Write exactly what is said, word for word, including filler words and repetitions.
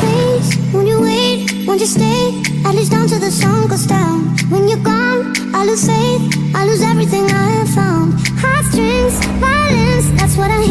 Please, won't you wait? Won't you stay? At least until the sun goes down. When you're gone, I lose faith. I lose everything I have found. Heartstrings, violence, that's what I